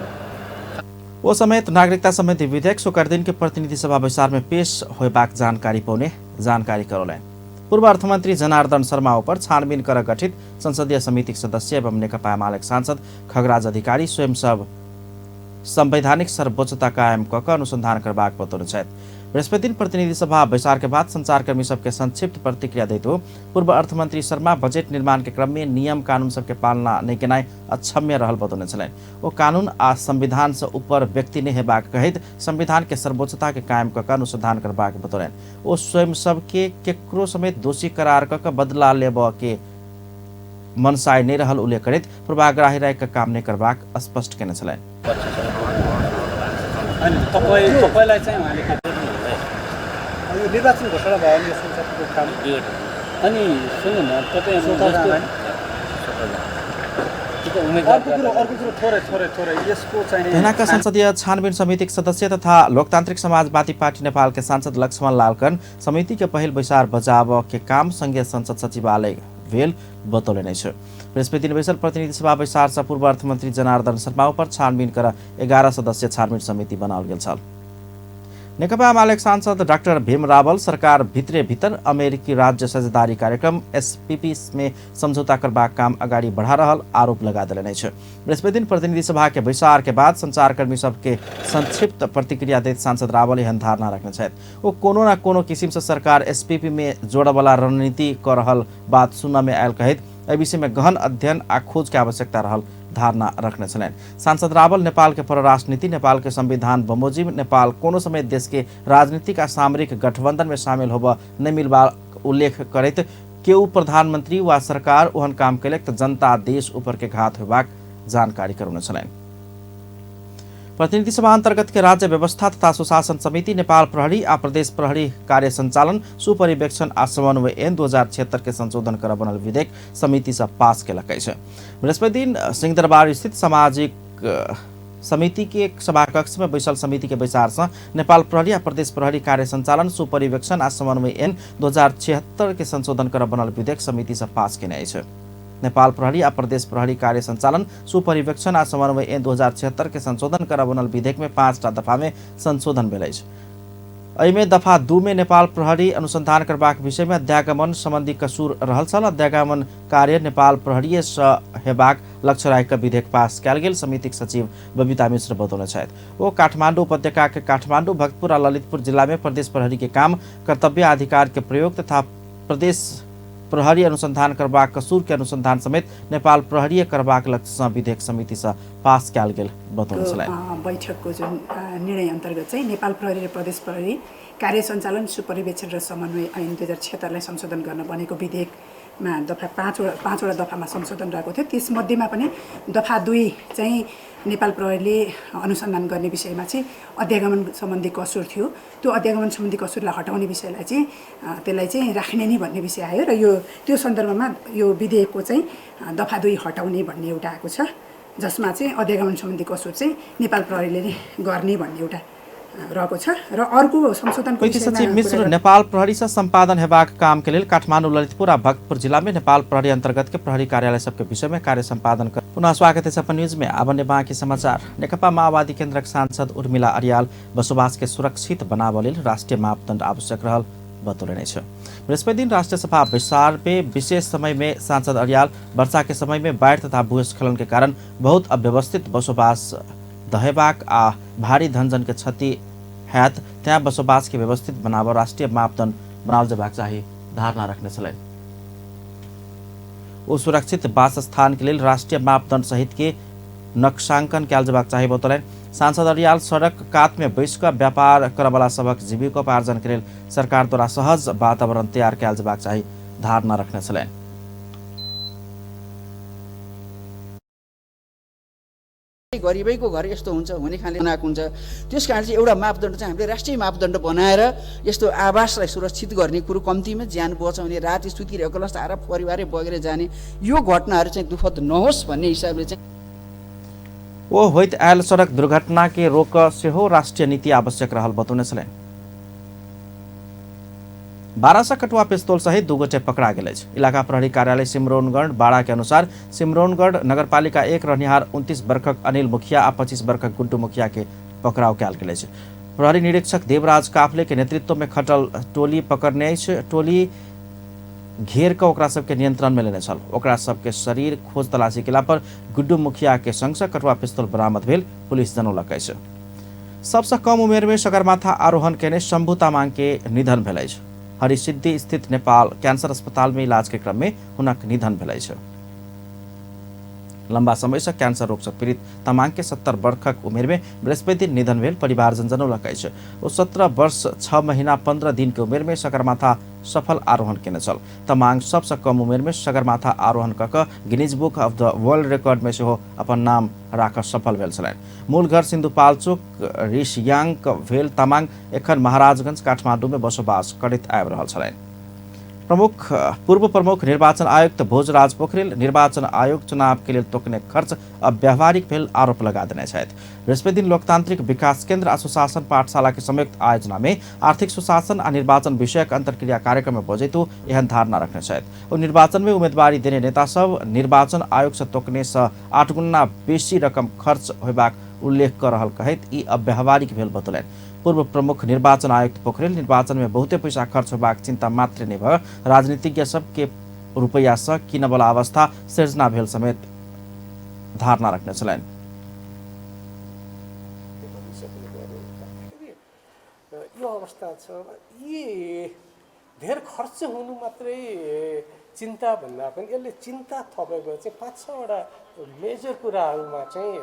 ओ समेत नागरिकता सम्बन्धी विधेयक शुक्र दिन के प्रतिनिधि सभा बैसार में पेश होयबाक जानकारी पौने जानकारी करौलनि। पूर्व अर्थमन्त्री जनार्दन शर्मा उपर छानबीन कर गठित संसदीय समितिक सदस्य एवं नेकपा एमालेक सांसद खगराज अधिकारी स्वयं सब संवैधानिक सर्वोच्चता कायम क अनुसंधान करबाक बतौने छथि। बृहस्पति दिन प्रतिनिधि सभा बैसार के बाद संचारकर्मी सबके संक्षिप्त प्रतिक्रिया दैत पूर्व अर्थमन्त्री शर्मा बजट निर्माण के क्रम में नियम कानून सबके पालना नहि केनाइ अक्षम्य रहल बतौने छलनि। ओ कानून आ संविधान से ऊपर व्यक्ति नहि हेबाक कहैत संविधान के सर्वोच्चता के कायम क अनुसंधान करबाक बतौलनि। ओ स्वयं सबके केकरो समेत दोषी करार क बदला लेबऽ के मनसाय नहि रहल उल्लेख करैत पूर्वाग्राही राय के काम नहि करबाक स्पष्ट केने छलनि। यो निर्वाचन घोषणा भयो भने यो संसदको काम अनि सुन्नु न तपाईँ अर्को कुरो थोरै थोरै थोरै यसको चाहिँ तेहनाका संसदीय छानबिन समितिक सदस्य तथा लोकतान्त्रिक समाजवादी पार्टी नेपाल के सांसद लक्ष्मण लालकन समिति के पहिल बैसार बजाब के काम संघीय संसद सचिवालय भेल बतौले नै छ। बृहस्पति दिन बैसल प्रतिनिधि सभा बैसार से पूर्व अर्थमन्त्री जनार्दन शर्मा उपर छानबिन कर 11 सदस्य छानबिन समिति बनाओल गेल छल। नेकपा एमालेक सांसद डाक्टर भीम रावल सरकार भित्रे भीतर अमेरिकी राज्य साझेदारी कार्यक्रम एसपीपी में समझौता करबाक काम अगाडि बढ़ा रहल आरोप लगा देलनि अछि। बृहस्पति दिन प्रतिनिधि सभा के बैसार के बाद संचारकर्मी सबके संक्षिप्त प्रतिक्रिया दैत सांसद रावल एहन धारणा रखने छथि। ओ कोनो न कोनो किसिम से सरकार एसपीपी में जोड़बला रणनीति क रहल बात सुनऽ में आयल कहैत एहि विषय में गहन अध्ययन आ खोज के आवश्यकता रहल धारणा रखने छलनि। सांसद रावल नेपाल के परराष्ट्र नीति, नेपाल के संविधान बमोजिम नेपाल कोनो समय देश के राजनीतिक आ सामरिक गठबंधन में शामिल होबऽ नहि मिलबाक उल्लेख करैत केओ प्रधानमंत्री वा सरकार ओहन काम केलक तऽ जनता देश ऊपर के घात होबाक जानकारी करौने छलनि। प्रतिनिधि सभा अंतर्गत के राज्य व्यवस्था तथा सुशासन समिति नेपाल प्रहरी आ प्रदेश प्रहरी कार्य संचालन सुपरिवेक्षण आ समन्वय ऐन 2076 के संशोधन कर बनल विधेयक समिति से पास केलक अछि। बृहस्पति दिन सिंहदरबार स्थित सामाजिक समिति के सभाकक्ष में बैसल समिति के बैसार से नेपाल प्रहरी आ प्रदेश प्रहरी कार्य संचालन सुपरिवेक्षण आ समन्वय ऐन 2076 के संशोधन कर बनल विधेयक समिति से पास केने अछि। नेपाल प्रहरी आ प्रदेश प्रहरी कार्य संचालन सुपरिवेक्षण आ समन्वय ऐन 2076 के संशोधन कर बनल विधेयक में 5टा दफा में संशोधन भेल अछि। एहिमे दफा 2 में नेपाल प्रहरी अनुसंधान करबाक विषय में अध्यागमन संबंधी कसूर रहल छल। अध्यागमन कार्य नेपाल प्रहरीय सँ हेबाक लक्ष्य राखि कऽ विधेयक पास कयल गेल समितिक सचिव बबिता मिश्र बतौने छथि। ओ काठमाडौँ उपत्यका के काठमाडौँ, भक्तपुर आ ललितपुर जिला में प्रदेश प्रहरी के काम, कर्तव्य अधिकार के प्रयोग तथा प्रदेश प्रहरी अनुसंधान करबाक कसूर के अनुसंधान समेत नेपाल प्रहरीय करबाक लक्ष्य सँ विधेयक समिति से पास कयल गेल बतौने छलनि। बैठकको जुन निर्णय अन्तर्गत चाहिँ नेपाल प्रहरी र प्रदेश प्रहरी कार्य सञ्चालन सुपरिवेक्षण र समन्वय ऐन 2076लाई संशोधन गर्न बनेको विधेयकमा दफा पाँचवटा दफामा संशोधन रहेको थियो। त्यसमध्येमा पनि दफा 2 चाहिँ नेपाल प्रहरीले अनुसन्धान गर्ने विषयमा चाहिँ अध्यागमन सम्बन्धी कसुर थियो। त्यो अध्यागमन सम्बन्धी कसुरलाई हटाउने विषयलाई चाहिँ त्यसलाई चाहिँ राख्ने नै भन्ने विषय आयो र यो त्यो सन्दर्भमा यो विधेयकको चाहिँ दफा 2 हटाउने भन्ने एउटा आएको छ, जसमा चाहिँ अध्यागमन सम्बन्धी कसुर चाहिँ नेपाल प्रहरीले नै गर्ने भन्ने एउटा रहेको छ। र अर्को संशोधन सचिव मिश्र नेपाल प्रहरी से सम्पादन हेबाक काम के लेल काठमाडौँ, ललितपुर आ भक्तपुर जिला में नेपाल प्रहरी अंतर्गत के प्रहरी कार्यालय सबके विषय में कार्य सम्पादन कर। पुनः स्वागत है अपन न्यूज में। आब बाँकी समाचार। नेकपा माओवादी केन्द्रक सांसद उर्मिला अर्याल बसोबास के सुरक्षित बनाबऽ लेल राष्ट्रिय मापदण्ड आवश्यक रहल बतौलनि अछि। बृहस्पति दिन राष्ट्रिय सभा बैसार में विशेष समय में सांसद अर्याल वर्षा के समय में बाढ़ तथा भूस्खलन के कारण बहुत अव्यवस्थित बसोबास दहेबाक आ भारी धनजन के क्षति हैत, त्यहाँ बसोबास के व्यवस्थित बनाब राष्ट्रिय मापदण्ड बनाओल जेबाक चाही धारणा रखने छलनि। ओ सुरक्षित वासस्थान के लेल राष्ट्रिय मापदण्ड सहित के नक्शांकन कयल जेबाक चाही बतौलनि। सांसद अर्याल सड़क कात में बैस कऽ व्यापार करऽवला सभक जीविकोपार्जन के लेल सरकार द्वारा सहज वातावरण तैयार कयल जेबाक चाही धारणा रखने छलनि। गरिबैको घर यस्तो हुन्छ हुने खाले बनाएको हुन्छ, त्यस कारण चाहिँ एउटा मापदण्ड चाहिँ हामीले राष्ट्रिय मापदण्ड बनाएर यस्तो आवासलाई सुरक्षित गर्ने कुरो, कम्तीमा ज्यान बचाउने, राति सुतिरहेको सारा परिवारै बगेर जाने यो घटनाहरू चाहिँ दुःखद नहोस् भन्ने हिसाबले चाहिँ ओ होइत आयल सड़क दुर्घटना के रोक सेहो राष्ट्रिय नीति आवश्यक रहल बतौने छलनि। 1200 कटुआ पिस्तौल सहित 2 गोटे पकड़ा गेल अछि। इलाका प्रहरी कार्यालय सिमरौनगढ़ बाड़ा के अनुसार सिमरौनगढ़ नगरपालिका 1 रहनिहार 29 वर्षक अनिल मुखिया आ 25 वर्षक गुड्डू मुखिया के पकड़ाव कयल गेल अछि। प्रहरी निरीक्षक देवराज काफले के नेतृत्व में खटल टोली पकड़ने अछि। टोली घेर कऽ ओकरा सबके नियंत्रण में लेने छल। ओकरा सबके शरीर खोज तलाशी केला पर गुड्डू मुखिया के संग से कटुआ पिस्तौल बरामद भेल पुलिस जनौलक अछि। सबसँ कम उमेर में सगरमाथा आरोहण केने शंभू तामाङ के निधन भेल अछि। हरिसिद्धि स्थित नेपाल कैंसर अस्पताल में इलाज के क्रम में हुनक निधन भेल अछि। लंबा समय से कैंसर रोग से पीड़ित तामाङ के 70 वर्षक उमेर में बृहस्पति दिन निधन भेल परिवारजन जनौलक अछि। ओ 17 वर्ष 6 महीना 15 दिन के उमेर में सगरमाथा सफल आरोहण केने छल। तामाङ सबसँ कम उमेर में सगरमाथा आरोहण कऽ कऽ Guinness book of the world record में सेहो अपन नाम राखऽ सफल भेल छलनि। मूल घर सिन्धुपाल्चोक रिसियाङ भेल तामाङ एखन महाराजगंज काठमाडौँ में बसोबास करैत आबि रहल छलनि। पूर्व प्रमुख निर्वाचन आयुक्त भोजराज पोखरेल निर्वाचन आयोग चुनाव के लेल तोकने खर्च अव्यावहारिक भेल आरोप लगा देने छथि। बृहस्पति दिन लोकतांत्रिक विकास केंद्र आ सुशासन पाठशाला के संयुक्त आयोजना में आर्थिक सुशासन आ निर्वाचन विषयक अंतर्क्रिया कार्यक्रम में बजैत ओ एहन धारणा रखने छथि। ओ निर्वाचन में उम्मीदवारी देने नेता सब निर्वाचन आयोग से तोकने से 8 गुना बेसी रकम खर्च होयबाक उल्लेख कर रहल कहैत ई अव्यावहारिक भेल बतौलनि। पूर्व प्रमुख निर्वाचन आयुक्त पोखरेल निर्वाचन में बहुते पैसा खर्च होबाक चिंता मात्र नहि भऽ राजनीतिज्ञ सबके रुपैया सँ किनबला अवस्था सिर्जना भेल समेत धारणा रखने छलनि। यो अवस्था छ। यी धेर खर्च हुनु मात्रै चिन्ता भन्दा पनि यसले चिन्ता थपेको चाहिँ 5-6 वटा मेजर कुराहरूमा चाहिँ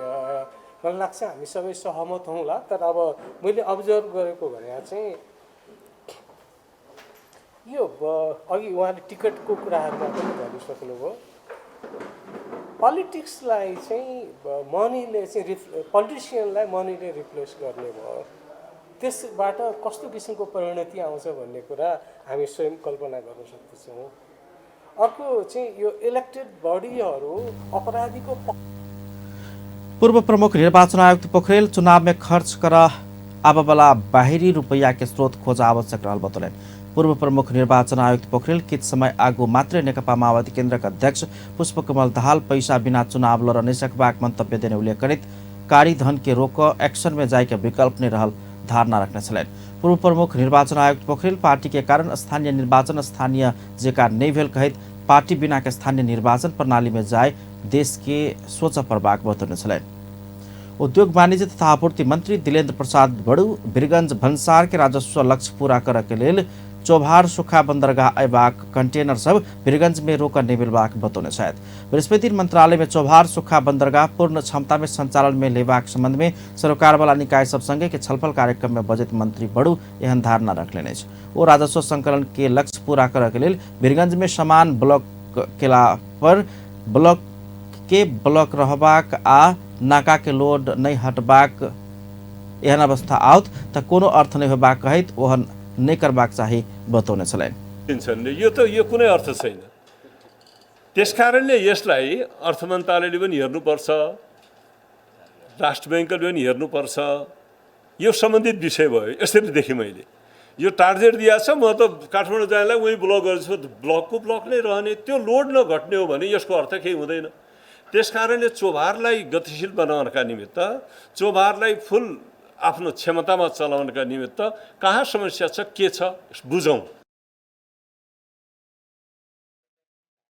मलाई लाग्छ हामी सबै सहमत हौँला। तर अब मैले अब्जर्भ गरेको भने चाहिँ यो अघि उहाँले टिकटको कुराहरूमा पनि भनिसक्नुभयो। पोलिटिक्सलाई चाहिँ मनीले चाहिँ पोलिटिसियनलाई मनीले रिप्लेस गर्ने भयो। त्यसबाट कस्तो किसिमको परिणति आउँछ भन्ने कुरा हामी स्वयं कल्पना गर्न सक्दछौँ। अर्को चाहिँ यो इलेक्टेड बडीहरू अपराधीको। पूर्व प्रमुख निर्वाचन आयुक्त पोखरेल चुनाव में खर्च कर आबवाला बाहिरी रुपैया के स्रोत खोज आवश्यक रहल बतौलनि। पूर्व प्रमुख निर्वाचन आयुक्त पोखरेल किछु समय आगू मात्रै नेकपा माओवादी केन्द्रक अध्यक्ष पुष्पकमल दाहाल पैसा बिना चुनाव लड़ नहि सकबाक मंतव्य देने उल्लेख करैत कारी धन के रोक एक्शन में जाय के विकल्प नहि रहल धारणा रखने छलनि। पूर्व प्रमुख निर्वाचन आयुक्त पोखरेल पार्टी के कारण स्थानीय निर्वाचन स्थानीय जेका नहि भेल कहैत पार्टी बिना के स्थानीय निर्वाचन प्रणाली में जाय देश के सोच पड़बाक बतौने छलनि। उद्योग वाणिज्य तथा आपूर्ति मंत्री दिलेन्द्र प्रसाद बड़ू वीरगंज भन्सार के राजस्व लक्ष्य पूरा करऽ के लेल चौभार सुखा बंदरगाह अयबाक कंटेनर सब वीरगंज में रोकऽ नहि मिलबाक बतौने छथि। बृहस्पति मंत्रालय में चौभार सुखा बंदरगाह पूर्ण क्षमता में संचालन में लेबाक संबंध में सरोकारवाला निकाय सब संगे के छलफल कार्यक्रम में बजैत मंत्री बड़ू एहन धारणा रखलनि अछि। ओ राजस्व संकलन के लक्ष्य पूरा करऽ के लेल वीरगंज में समान ब्लॉक केला पर ब्लॉक के ब्लॉक रहबाक आ नाका के लोड नहि हटबाक एहन अवस्था आओत तऽ कोनो अर्थ नहि होयबाक कहैत ओहन नहि करबाक चाही बतौने छलनि। यो त यो कुनै अर्थ छैन। त्यसकारणले यसलाई अर्थ मन्त्रालयले पनि हेर्नुपर्छ, राष्ट्र ब्याङ्कले पनि हेर्नुपर्छ। यो सम्बन्धित विषय भयो। यसरी देखेँ मैले। यो टार्गेट दिएको छ, म त काठमाडौँ जानलाई उहीँ ब्लक गर्छु, ब्लकको ब्लक नै रहने, त्यो लोड नघट्ने हो भने यसको अर्थ केही हुँदैन। त्यसकारणले चोभारलाई गतिशील बनाउनका निमित्त, चोभारलाई फुल आफ्नो क्षमतामा चलाउनका निमित्त कहाँ समस्या छ, के छ बुझौँ,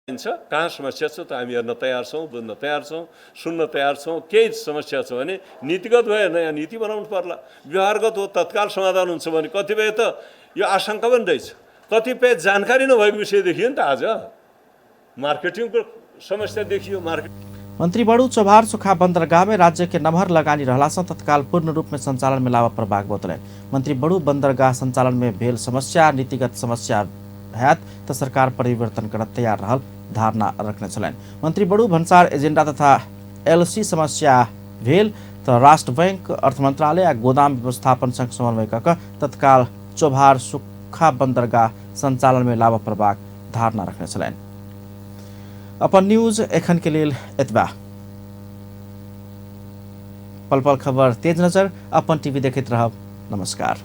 कहाँ समस्या छ त हामी हेर्न तयार छौँ, बुझ्न तयार छौँ, सुन्न तयार छौँ। केही समस्या छ भने नीतिगत भए नयाँ नीति बनाउनु पर्ला, व्यवहारगत हो तत्काल समाधान हुन्छ भने कतिपय त यो आशंका पनि रहेछ, कतिपय जानकारी नभएको विषय देखियो नि त। आज मार्केटिङको समस्या देखियो। मार्केट मंत्री बड़ू चौभार सुखा बंदरगाह में राज्य के नमहर लगानी रहला से तत्काल पूर्ण रूप में संचालन में लावा पर्बाक बतौलनि। मंत्री बड़ू बंदरगाह संचालन में भेल समस्या नीतिगत समस्या हैत त सरकार परिवर्तन कर तैयार रहल धारणा रखने छलनि। मंत्री बड़ू भन्सार एजेंडा तथा एलसी समस्या भेल त राष्ट्र बैंक, अर्थ मंत्रालय आ गोदाम व्यवस्थापन संग समन्वय क तत्काल चौभार सुखा बंदरगाह संचालन में लावा पर्बाक धारणा रखने छलनि। अपन न्यूज एखन के लेल एतबा। पल पल खबर तेज नजर अपन टीवी देखैत रहब। नमस्कार।